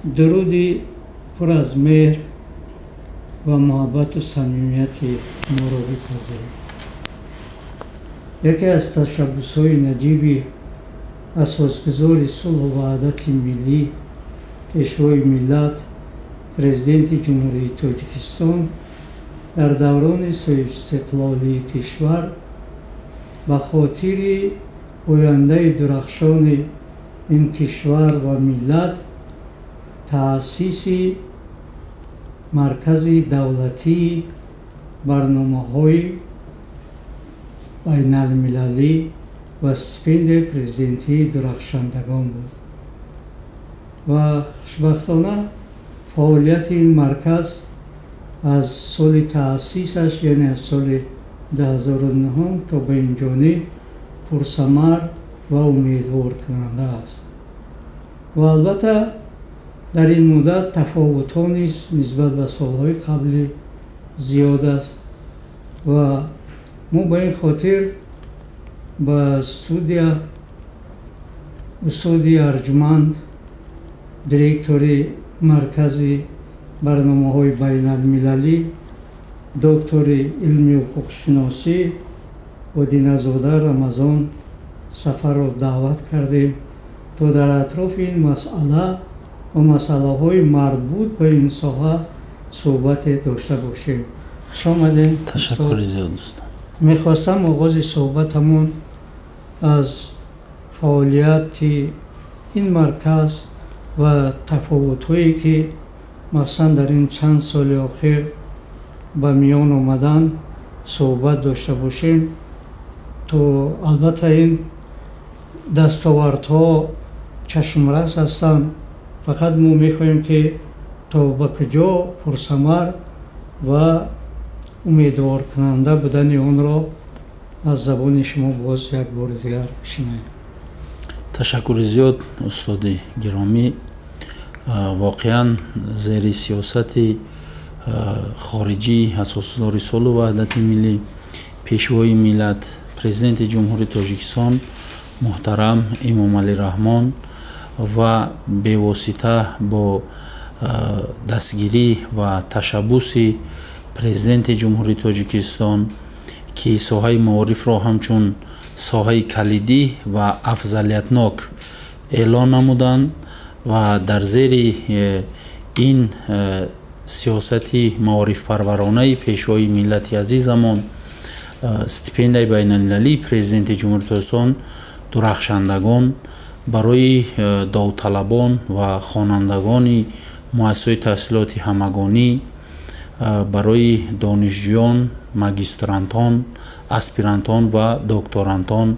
Дуруди пур аз меҳр ва муҳаббату самимияти моро бипазиред. Яке аз ташаббусҳои наҷиби асосгузори сулҳу ваҳдати миллӣ, Пешвои миллат, Президенти Ҷумҳурии Тоҷикистон дар даврони соҳибистиқлолии кишвар ба хотири ояндаи дурахшони ин кишвар ва миллат таъсиси Маркази давлатии барномаҳои байналмилалӣ ва стипендияи президентии дурахшандагон буд. Ва хушбахтона фаъолияти ин марказ аз соли таъсисаш, яъне аз соли 2009 то ба ин ҷониб, пурсамар ва умедворкунанда аст. Ва албатта, дар ин муддат тафовутҳо низ нисбат ба солҳои қаблӣ зиёд аст ва мо ба ин хотир ба студия устоди арҷманд, директори Маркази барномаҳои байналмилалӣ, доктори илми ҳуқуқшиносӣ Одиназода Рамазон Сафарро даъват кардем, то дар атрофи ин масъала ва масъалаҳои марбут ба ин соҳа суҳбате дошта бошем. Хушомадем. Ташаккури зиёд, дӯстон. Мехостам оғози суҳбатамон аз фаъолияти ин марказ ва тафовутҳое, ки махсусан дар ин чанд соли охир ба миён омадан, суҳбат дошта бошем, то албатта ин дастовардҳо чашмрас ҳастанд, фақат мо мехоҳем, ки то ба куҷо пурсамар ва умедворкунанда будани онро аз забони шумо боз як бори дигар бишунавем. Ташаккури зиёд, устоди гиромӣ. Воқеан, зери сиёсати хориҷӣ асосгузори сулҳу ваҳдати миллӣ, Пешвои миллат, Президенти Ҷумҳурии Тоҷикистон муҳтарам Эмомалӣ Раҳмон ва бевосита бо дастгирӣ ва ташаббуси Президенти Ҷумҳурии Тоҷикистон, ки соҳаи маорифро ҳамчун соҳаи калидӣ ва афзалиятнок эълон намуданд ва дар зери ин сиёсати маорифпарваронаи Пешвои миллати азизамон стипендияи байналмилалии Президенти Ҷумҳурии Тоҷикистон дурахшандагон барои довталабон ва хонандагони муассисаҳои таҳсилоти ҳамагонӣ, барои донишҷӯён, магистрантон, аспирантон ва докторантон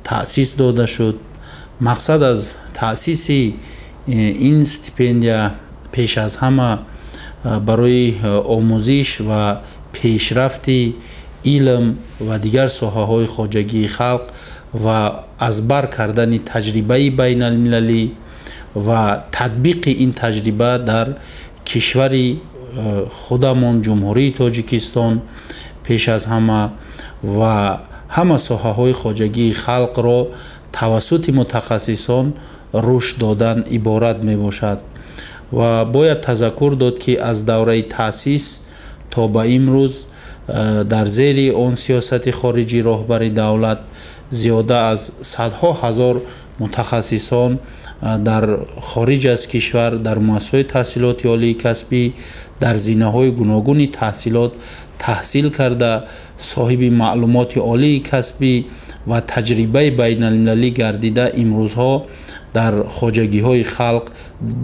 таъсис дода шуд. Мақсад аз таъсиси ин стипендия пеш аз ҳама барои омӯзиш ва пешрафти илм ва дигар соҳаҳои хоҷагии халқ ва аз бар кардани таҷрибаи байналмилалӣ ва татбиқи ин таҷриба дар кишвари худамон, Ҷумҳурии Тоҷикистон, пеш аз ҳама ва ҳама соҳаҳои хоҷагии халқро тавассути мутахассисон рушд додан иборат мебошад. Ва бояд тазаккур дод, ки аз давраи таъсис то ба имрӯз дар зери он сиёсати хориҷии роҳбари давлат зиёда аз садҳо ҳазор мутахассисон дар хориҷ аз кишвар дар муассисаҳои таҳсилоти олии касбӣ дар зинаҳои гуногуни таҳсилот таҳсил карда, соҳиби маълумоти олии касбӣ ва таҷрибаи байналмилалӣ гардида, имрӯзҳо дар хоҷагиҳои халқ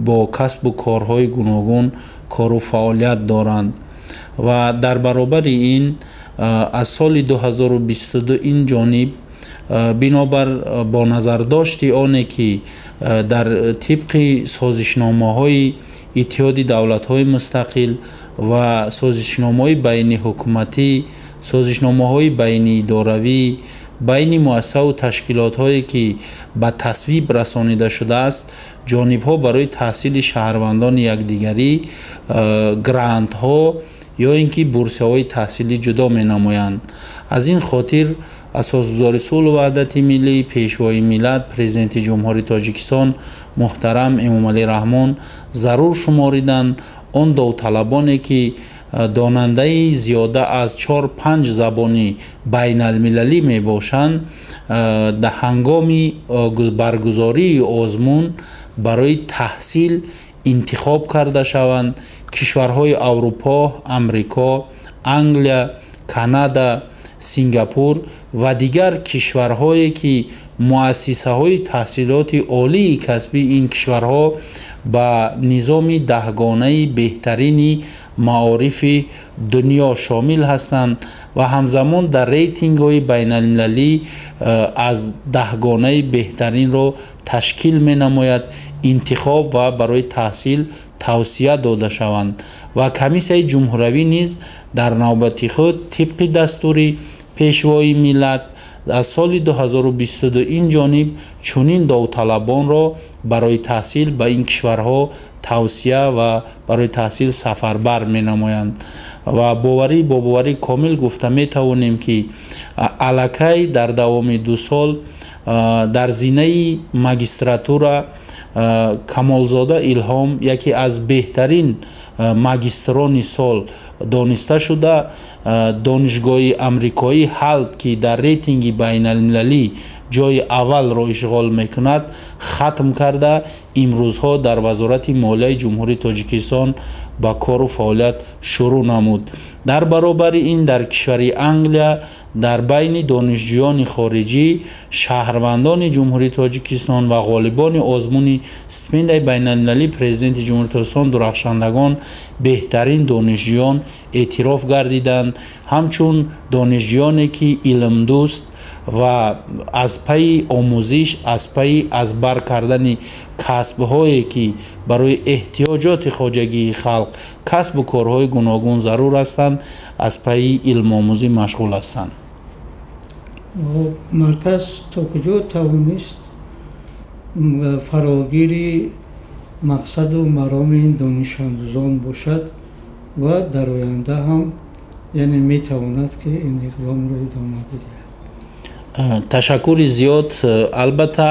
бо касбу корҳои гуногун кору фаъолият доранд. Ва дар баробари ин аз соли 2022 ин ҷониб, бинобар бо назардошти оне ки дар тибқи созишномаҳои Иттиҳоди Давлатҳои Мустақил ва созишномаҳои байниҳукуматӣ, созишномаҳои байниидоравӣ байни муассисаву ташкилотҳое, ки ба тасвиб расонида шудааст, ҷонибҳо барои таҳсили шаҳрвандони якдигарӣ грантҳо ё ин ки бурсияҳои таҳсилӣ ҷудо менамоянд. Аз ин хотир Асосгузори сулҳу ваҳдати миллӣ, Пешвои миллат, Президенти Ҷумҳурии Тоҷикистон муҳтарам Эмомалӣ Раҳмон зарур шумориданд он довталабоне ки донандаи зиёда аз 4-5 забони байналмилалӣ мебошанд, дар ҳангоми баргузории озмун барои таҳсил интихоб карда шаванд. Кишварҳои Аврупо, Амрико, Англия, Канада, Сингапур ва дигар кишварҳое ки муассисаҳои таҳсилоти олии касбии ин кишварҳо ба низоми даҳгонаи беҳтарини маорифи дунё шомил ҳастанд ва ҳамзамон дар рейтингҳои байналмилалӣ аз даҳгонаи беҳтаринро ташкил менамояд, интихоб ва барои таҳсил тавсия дода шаванд. Ва комиссияи ҷумҳуравӣ низ дар навбати худ тибқи дастури Пешвои миллат аз соли 2022 ин ҷониб чунин довталабонро барои таҳсил ба ин кишварҳо тавсия ва барои таҳсил сафарбар менамоянд. Ва бо боварии комил гуфта метавонем, ки аллакай дар давоми 2 сол дар зинаи магистратура Камолзода Илҳом яке аз беҳтарин магистрони сол дониста шуда, донишгоҳи амрикоӣ Ҳалт, ки дар рейтинги байналмилалӣ ҷойи аввалро ишғол мекунад, хатм карда, имрӯзҳо дар Вазорати молияи Ҷумҳурии Тоҷикистон ба кору фаъолият шурӯъ намуд. Дар баробари ин дар кишвари Англия дар байни донишҷӯёни хориҷӣ, шаҳрвандони Ҷумҳурии Тоҷикистон ва ғолибони озмуни стипендияи байналмилалии Президенти Ҷумҳурии Тоҷикистон дурахшандагон беҳтарин донишҷӯён эътироф гардиданд, ҳамчун донишҷӯёне ки илмдӯст ва аз пайи омӯзиш, аз пайи аз бар кардани касбҳое ки барои эҳтиёҷоти хоҷагии халқ касбу корҳои гуногун зарур ҳастанд, аз пайи илмомӯзӣ машғул ҳастанд. Марказ то куҷо тавонист фарогири мақсаду мароми ин донишандӯзон бошад ва дар оянда ҳам яъне метавонад ки ин иқдомро идома бидиҳад? Ташаккури зиёд. Албатта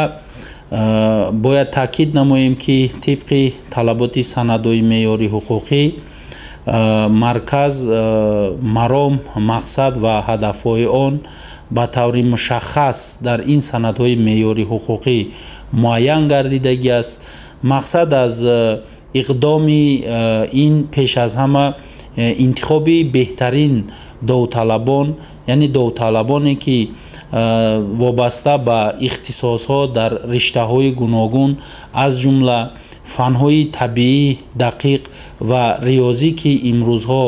бояд таъкид намоем, ки тибқи талаботи санадҳои меъёри ҳуқуқӣ марказ маром, мақсад ва ҳадафҳои он ба таври мушаххас дар ин санадҳои меъёри ҳуқуқӣ муайян гардидагӣ аст. Мақсад аз иқдоми ин пеш аз ҳама интихоби беҳтарин довталабон, яъне довталабоне ки вобаста ба ихтисосҳо дар риштаҳои гуногун, аз ҷумла фанҳои табиӣ, дақиқ ва риёзӣ, ки имрӯзҳо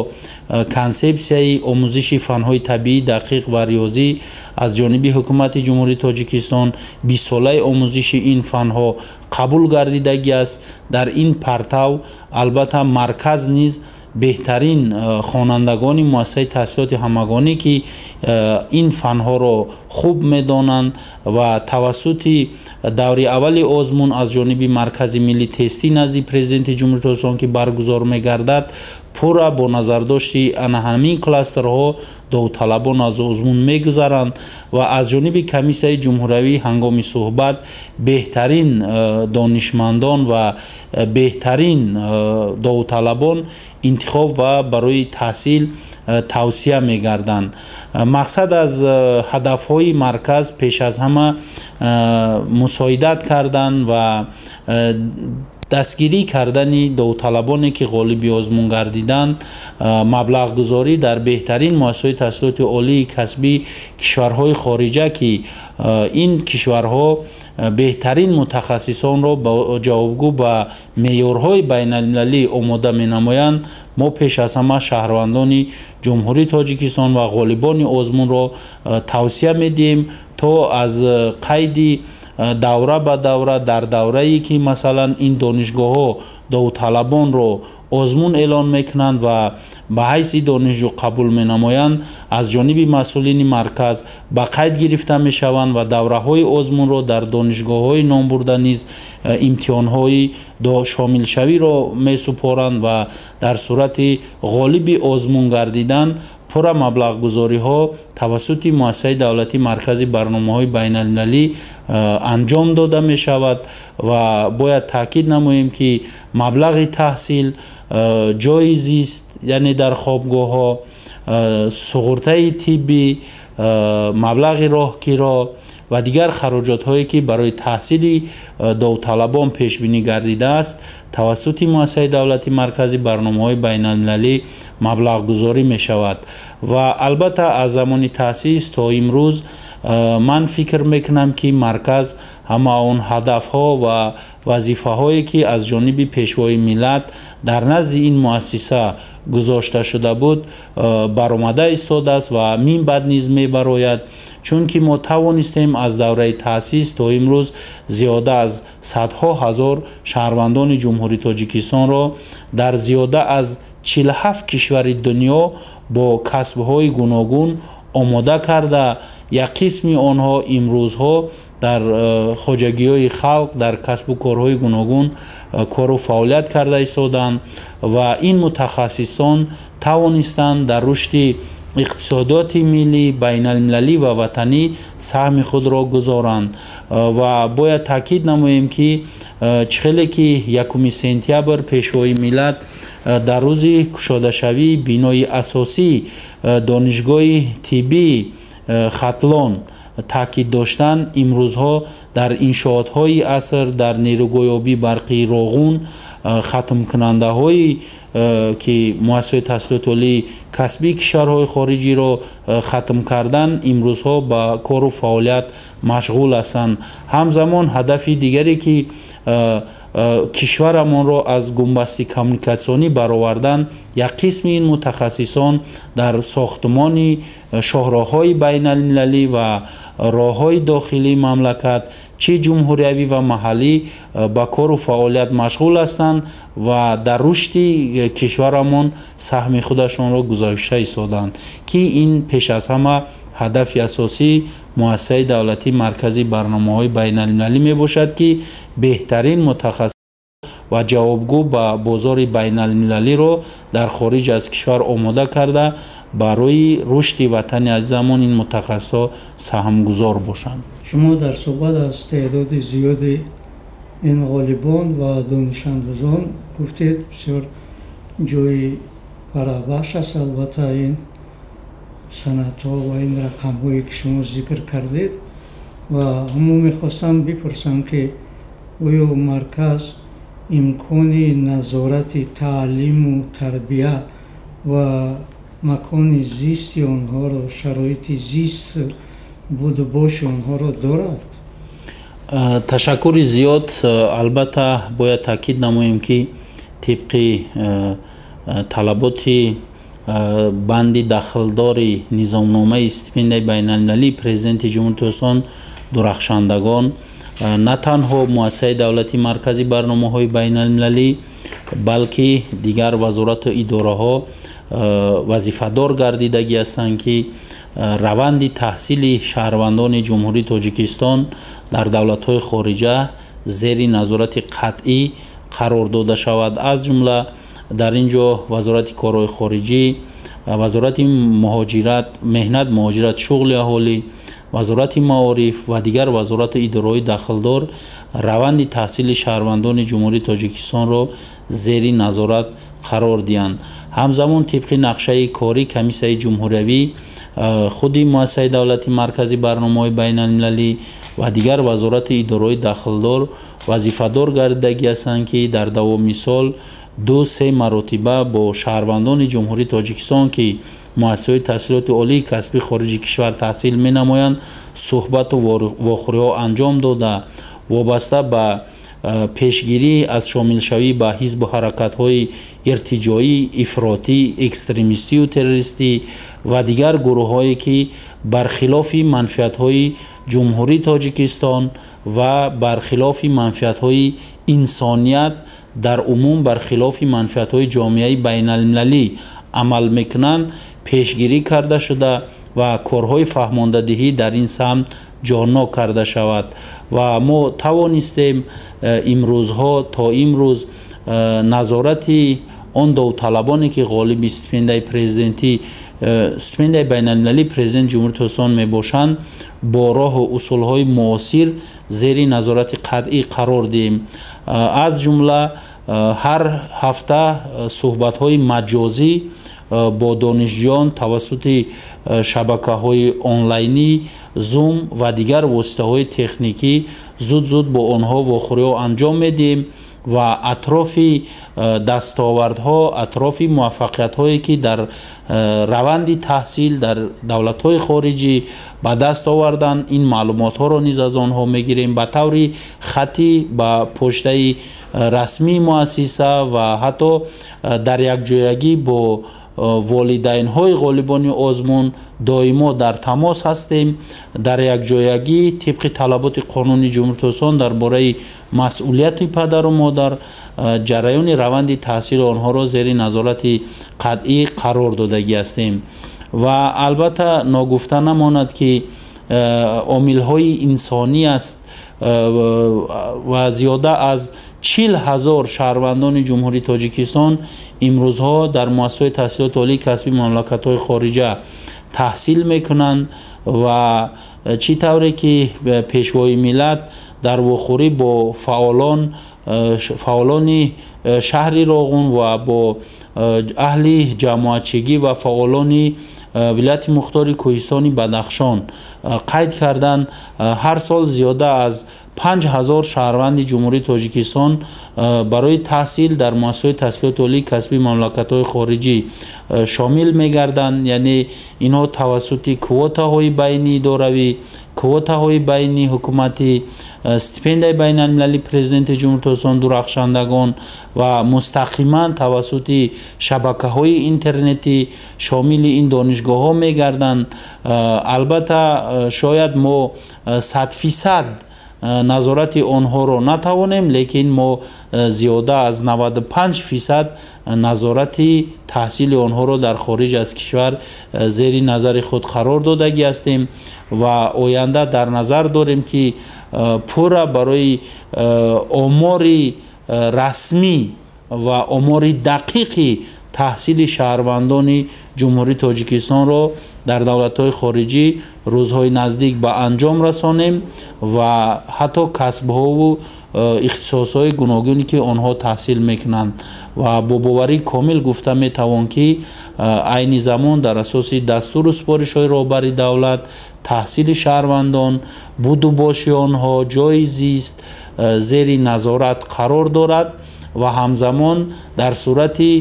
консепсияи омӯзиши фанҳои табиӣ, дақиқ ва риёзӣ аз ҷониби Ҳукумати Ҷумҳурии Тоҷикистон 20-солаи омӯзиши ин фанҳо қабул гардидагӣ аст. Дар ин партав албатта марказ низ беҳтарин хонандагони муассисаи таҳсилоти ҳамагонӣ, ки ин фанҳоро хуб медонанд ва тавассути даври аввали озмун аз ҷониби Маркази миллии тестӣ назди Президенти Ҷумҳурии Тоҷикистон, ки баргузор мегардад, пурра бо назардошти ана ҳамин кластерҳо довталабон аз озмун мегузаранд ва аз ҷониби комиссияи ҷумҳуравӣ ҳангоми суҳбат беҳтарин донишмандон ва беҳтарин довталабон интихоб ва барои таҳсил тавсия мегарданд. Мақсад аз ҳадафҳои марказ пеш аз ҳама мусоидат кардан ва дастгирӣ кардани довталабоне ки ғолиби озмун гардиданд, маблағгузорӣ дар беҳтарин муассисаҳои таҳсилоти олии касбии кишварҳои хориҷа, ки ин кишварҳо беҳтарин мутахассисонро ба ҷавобгӯ ба меъёрҳои байналмилалӣ омода менамоянд. Мо пеш аз ҳама шаҳрвандони Ҷумҳурии Тоҷикистон ва ғолибони озмунро тавсия медиҳем, то аз қайди давра ба давра, дар даврае ки масалан ин донишгоҳҳо довталабонро озмун эълон мекунанд ва ба ҳайси донишҷӯ қабул менамоянд, аз ҷониби масъулини марказ ба қайд гирифта мешаванд ва давраҳои озмунро дар донишгоҳҳои номбурда низ имтиҳонҳои шомилшавиро месупоранд ва дар сурати ғолиби озмун гардидан Пурра маблағгузориҳо тавассути муассисаи давлатии маркази барномаҳои байналмилалӣ анҷом дода мешавад ва бояд таъкид намоем, ки маблағи таҳсил, ҷойи зист, яъне дар хобгоҳҳо, суғуртаи тиббӣ, маблағи роҳкиро ва дигар хароҷотҳое, ки барои таҳсили довталабон пешбинӣ гардидааст, тавассути муассисаи давлатии маркази барномаҳои байналмилалӣ маблағгузорӣ мешавад. Ва албатта, аз замони таъсис то имрӯз ман фикр мекунам, ки марказ ҳама он ҳадафҳо ва вазифаҳое, ки аз ҷониби Пешвои миллат дар назди ин муассиса гузошта шуда буд, баромада истодааст ва минбаъд низ мебарояд, чунки мо тавонистем аз давраи таъсис то имрӯз зиёда аз садҳо ҳазор шаҳрвандони Ҷумҳурии Тоҷикистонро дар зиёда аз 47 кишвари дунё бо касбҳои гуногун омода карда, як қисми онҳо имрӯзҳо дар хоҷагиҳои халқ, дар касбу корҳои гуногун кору фаъолият карда истоданд ва ин мутахассисон тавонистанд дар рушди иқтисодиёти миллӣ, байналмилалӣ ва ватанӣ саҳми худро гузоранд. Ва бояд таъкид намоем, ки чӣ хеле ки 1 сентябр Пешвои миллат дар рӯзи кушодашавии бинои асосии Донишгоҳи тиббии Хатлон таъкид доштанд, имрӯзҳо дар иншоотҳои аср, дар нерӯгоҳи обии барқии Роғун хатмкунандаҳои, ки муассисаҳои таҳсилоти олии касбии кишварҳои хориҷиро хатм кардан, имрӯзҳо ба кору фаъолият машғул ҳастанд. Ҳамзамон ҳадафи дигаре, ки кишварамонро аз гумбасти коммуникатсионӣ баровардан, як қисми ин мутахассисон дар сохтмони шоҳроҳҳои байналмилалӣ ва роҳҳои дохилии мамлакат, чӣ ҷумҳуриявӣ ва маҳаллӣ, ба кору фаъолият машғул ҳастанд ва дар рушди кишварамон саҳми худашонро гузошта истоданд, ки ин пеш аз ҳама ҳадафи асосии муассисаи давлатии марказии барномаҳои байналмилалӣ мебошад, ки беҳтарин мутахассис ва ҷавобгӯ ба бозори байналмилалиро дар хориҷ аз кишвар омода карда, барои рушди ватани азизамон ин мутахассисҳо саҳмгузор бошанд. Шумо дар суҳбат аз теъдоди зиёди ин ғолибон ва донишандозон гуфтед, бисёр ҷои фараҳбахш аст. Албатта, ин санадҳо ва ин рақамҳое, ки шумо зикр кардед, ва ҳамо мехостам бипурсам, ки оё марказ имкони назорати таълиму тарбия ва макони зисти онҳоро, шароити зист, буду боши онҳоро дорад? Ташаккури зиёд. Албатта, бояд таъкид намоем, ки тибқи талаботи банди дахлдори низомномаи стипендияи байналмилалии Президенти Ҷумҳурии Тоҷикистон дурахшандагон, на танҳо муассисаи давлатии марказии барномаҳои байналмилалӣ, балки дигар вазорату идораҳо вазифадор гардидагӣ ҳастанд, ки раванди таҳсили шаҳрвандони Ҷумҳурии Тоҷикистон дар давлатҳои хориҷа зери назорати қатъӣ қарор дода шавад. Аз ҷумла дар ин ҷо Вазорати корҳои хориҷӣ, Вазорати муҳоҷират, меҳнат, муҳоҷират, шуғли аҳолӣ, Вазорати маориф ва дигар вазорату идораҳои дахлдор раванди таҳсили шаҳрвандони Ҷумҳурии Тоҷикистонро зери назорат қарор диҳанд. Ҳамзамон, тибқи нақшаи корӣ комиссияи ҷумҳуриявӣ, худи муассисаи давлати марказии барномаҳои байналмилалӣ ва дигар вазорату идораҳои дахлдор вазифадор гардидагӣ ҳастанд, ки дар давоми сол 2-3 маротиба бо шаҳрвандони Ҷумҳурии Тоҷикистон, ки муассисаҳои таҳсилоти олии касбии хориҷи кишвар таҳсил менамоянд, суҳбату вохӯриҳо анҷом дода, вобаста ба пешгирӣ аз шомилшавӣ ба ҳизбу ҳаракатҳои иртиҷоӣ, ифротӣ, экстремистию террористӣ ва дигар гурӯҳҳое, ки бархилофи манфиатҳои Ҷумҳурии Тоҷикистон ва бархилофи манфиатҳои инсоният дар умум, бархилофи манфиатҳои ҷомеаи байналмилалӣ амал мекунанд, пешгирӣ карда шуда ва корҳои фаҳмондадиҳӣ дар ин самт ҷоннок карда шавад. Ва мо тавонистем имрӯзҳо то имрӯз назорати Он довталабоне ки ғолиби стипендияи президентӣ, стипендияи байналмилалии президенти Ҷумҳурии Тоҷикистон мебошанд, бо роҳу усулҳои муосир зери назорати қатъӣ қарор диҳем. Аз ҷумла ҳар ҳафта суҳбатҳои маҷозӣ бо донишҷӯён тавассути шабакаҳои онлайнӣ, Zoom ва дигар воситаҳои техникӣ зуд-зуд бо онҳо вохӯриҳо анҷом медиҳем ва атрофи дастовардҳо, атрофи муваффақиятҳое ки дар раванди таҳсил дар давлатҳои хориҷӣ ба даст оварданд, ин маълумотҳоро низ аз онҳо мегирем ба таври хаттӣ, ба почтаи расмии муассиса ва ҳатто дар якҷоягӣ бо волидайнҳои ғолибони озмун доимо дар тамос ҳастем. Дар якҷоягӣ тибқи талаботи қонуни Ҷумҳурии Тоҷикистон дар бораи масъулияти падару модар ҷараёни раванди таҳсили онҳоро зери назорати қатъӣ қарор додагӣ ҳастем. Ва албатта ногуфта намонад ки омилҳои инсонӣ аст ва зиёда аз 40 000 шаҳрвандони Ҷумҳурии Тоҷикистон имрӯзҳо дар муассисаҳои таҳсилоти олии касбии мамлакатҳои хориҷа таҳсил мекунанд. Ва чӣ тавре ки Пешвои миллат дар вохӯрӣ бо фаъолони шаҳри Роғун ва бо аҳли ҷамоатчигӣ ва фаъолони вилояти мухтори Кӯҳистони Бадахшон қайд карданд, ҳар сол зиёда аз 5000 шаҳрванди Ҷумҳурии Тоҷикистон барои таҳсил дар муассисаҳои таҳсилоти олии касбии мамлакатҳои хориҷӣ шомил мегарданд. Яъне инҳо тавассути квотаҳои байниидоравӣ, квотаҳои байни ҳукуматӣ, стипендияи байналмилалии президенти Ҷумҳурии Тоҷикистон дурахшандагон ва мустақиман тавассути шабакаҳои интернетӣ шомили ин донишгоҳҳо мегарданд. Албатта шояд мо 100% назорати онҳоро натавонем, лекин мо зиёда аз 95% назорати таҳсили онҳоро дар хориҷ аз кишвар зери назари худ қарор додагӣ ҳастем ва оянда дар назар дорем ки пурра барои омори расмӣ ва омори дақиқи таҳсили шаҳрвандони Ҷумҳурии Тоҷикистонро дар давлатҳои хориҷӣ рӯзҳои наздик ба анҷом расонем ва ҳатто касбҳову ихтисосҳои гуногуне ки онҳо таҳсил мекунанд. Ва бо боварии комил гуфта метавон ки айни замон дар асоси дастуру супоришҳои роҳбари давлат таҳсили шаҳрвандон, будубоши онҳо, ҷойи зист зери назорат қарор дорад ва ҳамзамон дар сурати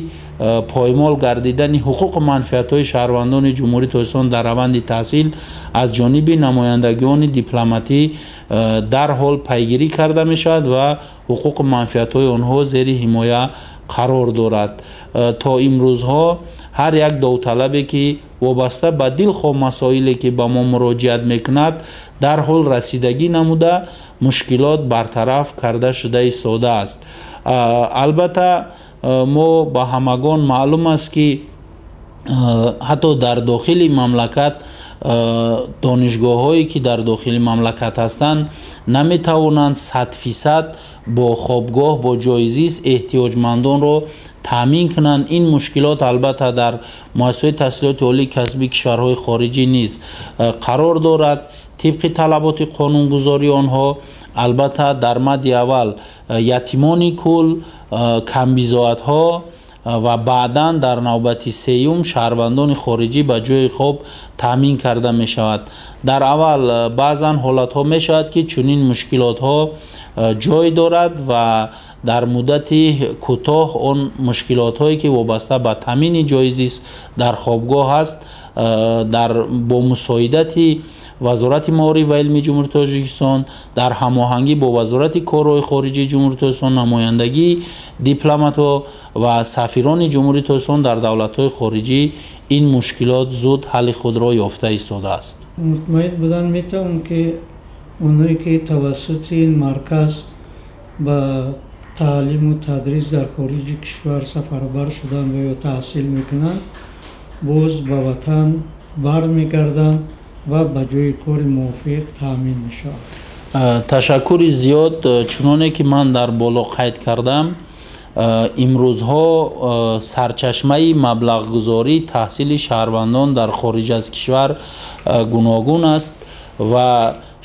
поймол гардидани ҳуқуқу манфиатҳои шаҳрвандони Ҷумҳурии Тоҷикистон дар раванди таҳсил аз ҷониби намояндагони дипломатӣ дарҳол пайгирӣ карда мешавад ва ҳуқуқу манфиатҳои онҳо зери ҳимоя қарор дорад. То имрӯзҳо ҳар як довталабе ки вобаста ба дилхоҳ масоиле ки ба мо муроҷиат мекунад, дарҳол расидагӣ намуда мушкилот бартараф карда шуда истодааст. Албатта мо ба ҳамагон маълум аст ки ҳатто дар дохили мамлакат донишгоҳҳое ки дар дохили мамлакат ҳастанд наметавонанд 100% бо хобгоҳ, бо ҷойи зист эҳтиёҷмандонро таъмин кунанд. Ин мушкилот албатта дар муассисаҳои таҳсилоти олии касбии кишварҳои хориҷӣ низ қарор дорад. Тибқи талаботи қонунгузории онҳо албатта дар мадди аввал ятимони кул, камбизоатҳо ва баъдан дар навбати сеюм шаҳрвандони хориҷӣ ба ҷойи хоб таъмин карда мешавад. Дар аввал баъзан ҳолатҳо мешавад ки чунин мушкилотҳо ҷой дорад ва дар муддати кӯтоҳ он мушкилотҳое ки вобаста ба таъмини ҷойи зист дар хобгоҳ аст, бо мусоидати Вазорати маориф ва илми Ҷумҳурии Тоҷикистон дар ҳамоҳангӣ бо Вазорати корҳои хориҷии Ҷумҳурии Тоҷикистон, намояндагии дипломатҳо ва сафирони Ҷумҳурии Тоҷикистон дар давлатҳои хориҷӣ ин мушкилот зуд ҳалли худро ёфта истодааст. Мутмаин будан метавон ки онҳое ки тавассути ин марказ ба таълиму тадрис дар хориҷи кишвар сафарбар шуданд ва ё таҳсил мекунанд, боз ба ватан бармегарданд ва ба ҷойи кори мувофиқ таъмин мешаванд. Ташаккури зиёд. Чуноне ки ман дар боло қайд кардам, Имрӯзҳо сарчашмаи маблағгузории таҳсили шаҳрвандон дар хориҷ аз кишвар гуногун аст ва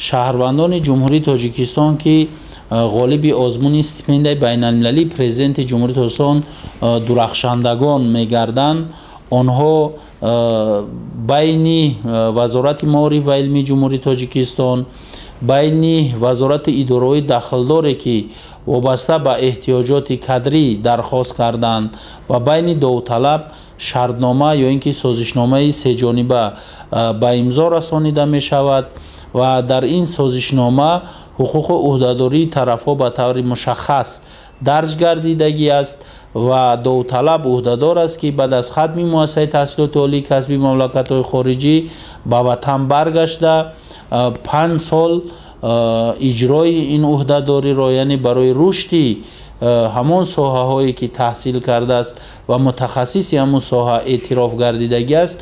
шаҳрвандони Ҷумҳурии Тоҷикистон, ки ғолиби озмуни стипендияи байналмилалии Президенти Ҷумҳурии Тоҷикистон дурахшандагон мегарданд, онҳо байни Вазорати маориф ва илми Ҷумҳурии Тоҷикистон, байни вазорати идораҳои дахлдоре, ки вобаста ба эҳтиёҷоти кадрӣ дархост карданд, ва байни довталаб шартнома ё ин ки созишномаи сеҷониба ба имзо расонида мешавад ва дар ин созишнома ҳуқуқу ӯҳдадории тарафҳо ба таври мушаххас дарҷ гардидагӣ аст ва довталаб ӯҳдадор аст, ки баъд аз хатми муассисаи таҳсилоти олии касбии мамлакатҳои хориҷӣ ба ватан баргашта 5 сол иҷрои ин ӯҳдадориро, яъне барои рушди ҳамон соҳаҳое ки таҳсил кардааст ва мутахассиси ҳамон соҳа эътироф гардидагӣ аст,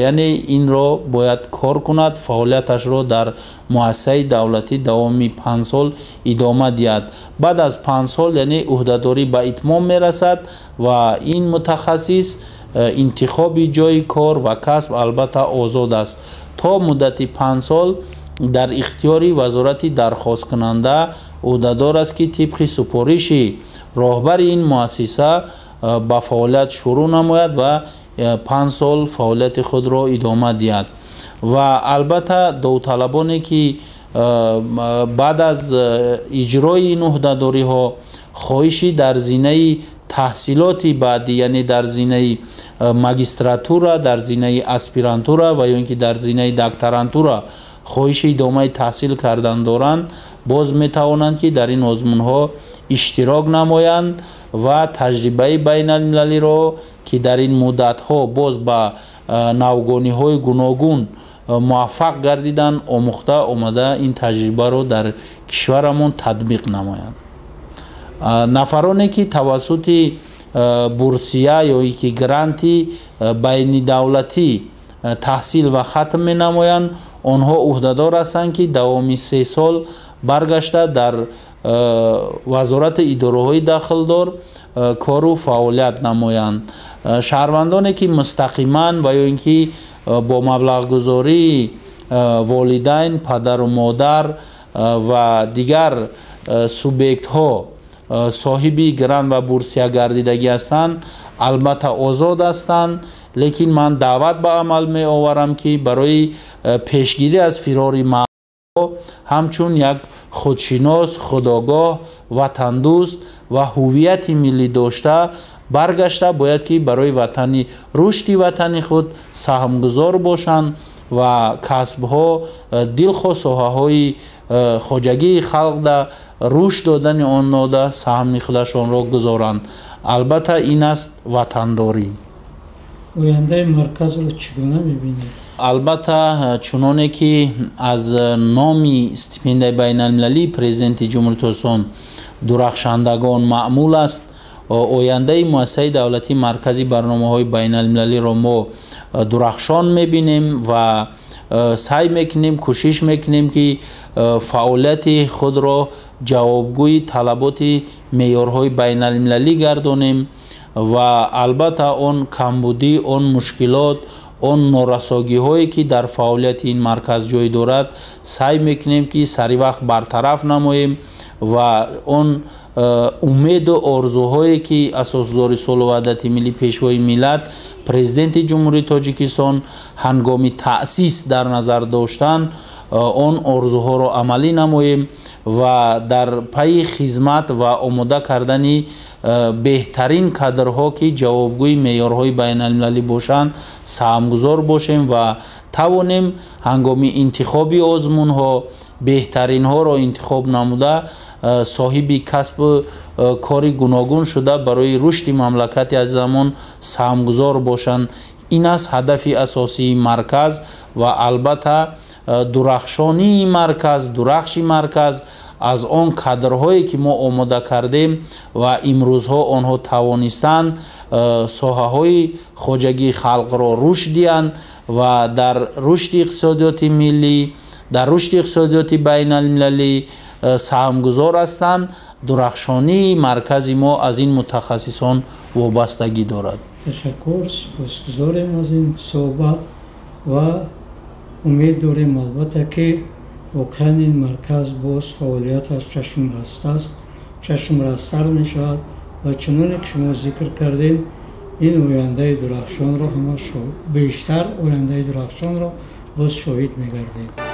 яъне инро бояд кор кунад, фаъолияташро дар муассисаи давлатӣ давоми 5 сол идома диҳад. Баъд аз 5 сол, яъне ӯҳдадорӣ ба итмом мерасад ва ин мутахассис интихоби ҷойи кор ва касб албатта озод аст. То муддати 5 сол дар ихтиёри вазорати дархосткунанда ӯҳдадор аст, ки тибқи супориши роҳбари ин муассиса ба фаъолият шурӯъ намояд ва 5 сол фаъолияти худро идома диҳад. Ва албатта довталабоне, ки баъд аз иҷрои ин ӯҳдадориҳо хоҳиши дар зинаи таҳсилоти баъдӣ, яъне дар зинаи магистратура, дар зинаи аспирантура ва ё ин ки дар зинаи докторантура хоҳиши идомаи таҳсил кардан доранд, боз метавонанд, ки дар ин озмунҳо иштирок намоянд ва таҷрибаи байналмилалиро, ки дар ин муддатҳо боз ба навгониҳои гуногун муваффақ гардиданд, омӯхта омада ин таҷрибаро дар кишварамон татбиқ намоянд. Нафароне, ки тавассути бурсия ё ин ки гранти байнидавлатӣ таҳсил ва хатм менамоянд, онҳо ӯҳдадор ҳастанд, ки давоми 3 сол баргашта дар вазорати идораҳои дахлдор кору фаъолият намоянд. Шаҳрвандоне, ки мустақиман ва ё ин ки бо маблағгузории волидайн, падару модар ва дигар субъектҳо соҳиби грант ва бурсия гардидагӣ ҳастанд, албатта озод ҳастанд, лекин ман даъват ба амал меоварам, ки барои пешгирӣ аз фирори мағзҳо ҳамчун як худшинос, худогоҳ, ватандӯст ва ҳувияти миллӣ дошта баргашта бояд, ки барои рушди ватани худ саҳмгузор бошанд ва касбҳо, дилхоҳ соҳаҳои хоҷагии халқда рушд додани оннода саҳми худашонро гузоранд. Албатта ин аст ватандорӣ. Ояндаи марказро чӣ гуна мебинед? Албатта, чуноне ки аз номи стипендияи байналмилалии Президенти Ҷумҳурии Тоҷикистон дурахшандагон маъмул аст, ояндаи муассисаи давлатии маркази барномаҳои байналмилалиро мо дурахшон мебинем ва саъй мекунем, кӯшиш мекунем, ки фаъолияти худро ҷавобгӯи талаботи меъёрҳои байналмилалӣ гардонем ва албатта он камбудӣ, он мушкилот, он норасогиҳое, ки дар фаъолияти ин марказ ҷой дорад, саъй мекунем, ки сари вақт бартараф намоем ва он умеду орзуҳое, ки асосгузори сулҳу ваҳдати миллӣ, Пешвои миллат, Президенти Ҷумҳурии Тоҷикистон ҳангоми таъсис дар назар доштанд, он орзуҳоро амалӣ намоем ва дар пайи хизмат ва омода кардани беҳтарин кадрҳо, ки ҷавобгӯи меъёрҳои байналмилалӣ бошанд, саҳмгузор бошем ва тавонем ҳангоми интихоби озмунҳо беҳтаринҳоро интихоб намуда, соҳиби касбу кори гуногун шуда барои рушди мамлакати азизамон саҳмгузор бошанд. Ин аст ҳадафи асосии марказ ва албатта дурахшонии марказ, дурахши марказ аз он кадрҳое, ки мо омода кардем ва имрӯзҳо онҳо тавонистанд соҳаҳои хоҷагии халқро рушд диҳанд ва дар рушди иқтисодиёти миллӣ, Дар рушди иқтисодиёти байналмилалӣ саҳмгузор ҳастанд. Дурахшонии маркази мо аз ин мутахассисон вобастагӣ дорад. Ташаккур, сипосгузорем аз ин суҳбат ва умед дорем, албатта, ки воқеан ин марказ боз фаъолияташ чашмрастааст, чашмрастар мешавад ва чуноне ки шумо зикр кардем, ин ояндаи дурахшонро ҳама бештар ояндаи дурахшонро боз шоҳид мегардем.